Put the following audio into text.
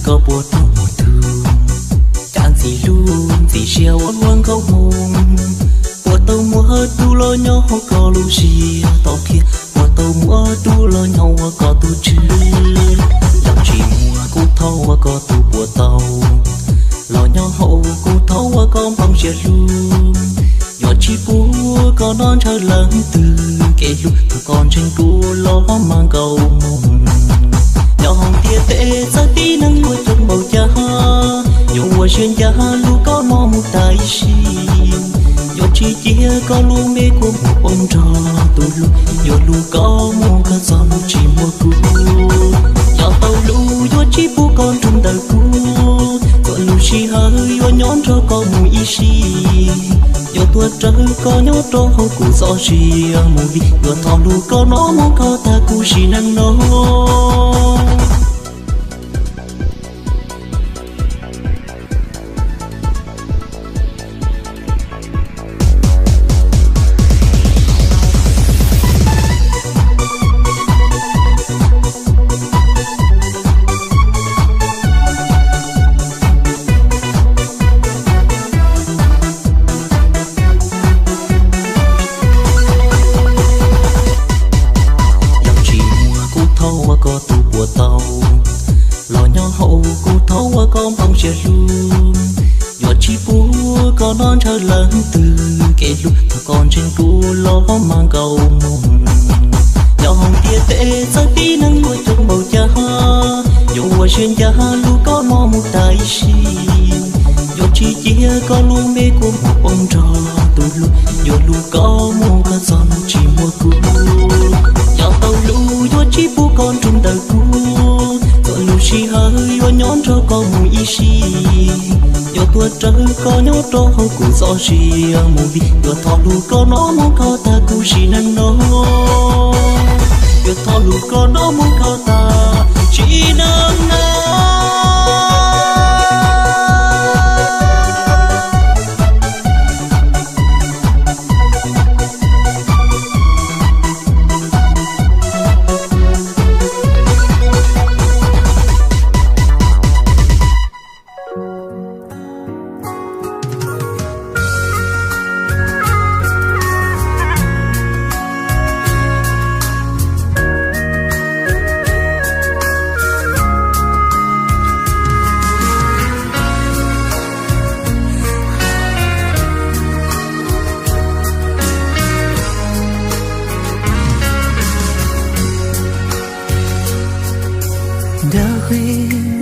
Koj puas tau mus tug, cas ntxim hlub ntxim siab ua luag nkauj hmoo. Puas tau muaj tus los nyob hauv koj lub siab tau qhia, puas tau muaj tus los nyob ua koj tus tswv. Yog tsis muaj kuv thov ua koj tus puas tau, los nyob hauv kuv thov ua koj nplooj siab hlub. Yuav tsis pub koj noj ntshaw leej twg kev hlub, thaum koj ntseeg kuv los mas nkauj hmoo. Nyob hauv ntiaj teb txawv tib neeg luag coob npaum cas, yuav ua siab ncaj lub koj no mus tas ib sim. Yuav tsis cia koj lub me kua muag poob nrog tus hlub, yuav hlub koj mus koj txoj lub tsis muaj kuv. Yog tau hlub yuav tsis pub koj nrug ntawm kuv, txhua lub sij hawm yuav nyob nrog koj mus ib sim. Yuav tuav rawv koj nyob rau hauv kuv txoj sia mus vim, yuav thov hlub koj no mus koj tag kuv sim neej no. Yog tsis muaj kuv thov ua koj tus puas tau, los nyob hauv kuv thov ua koj nplooj siab hlub. Yuav tsis pub koj noj ntshaw leej twg kev hlub, thaum koj ntseeg kuv los mas nkauj hmoo. Nyob hauv ntiaj teb txawv tib neeg luag coob npaum cas, yuav ua siab ncaj lub koj no mus tas ib sim. Yuav tsis cia koj lub me kua muag poob nrog tus hlub, yuav hlub koj mus koj txoj lub tsis muaj kuv. Yog tau hlub yuav tsis pub koj nrug ntawm kuv, txhua lub sij hawm yuav nyob nrog koj mus ib sim. Yuav tuav rawv koj nyob rau hauv kuv txoj sia mus vim, yuav thov hlub koj no mus koj tag kuv sim neej no. Yuav thov hlub koj no mus koj tag sim neej no. Ntawm qhov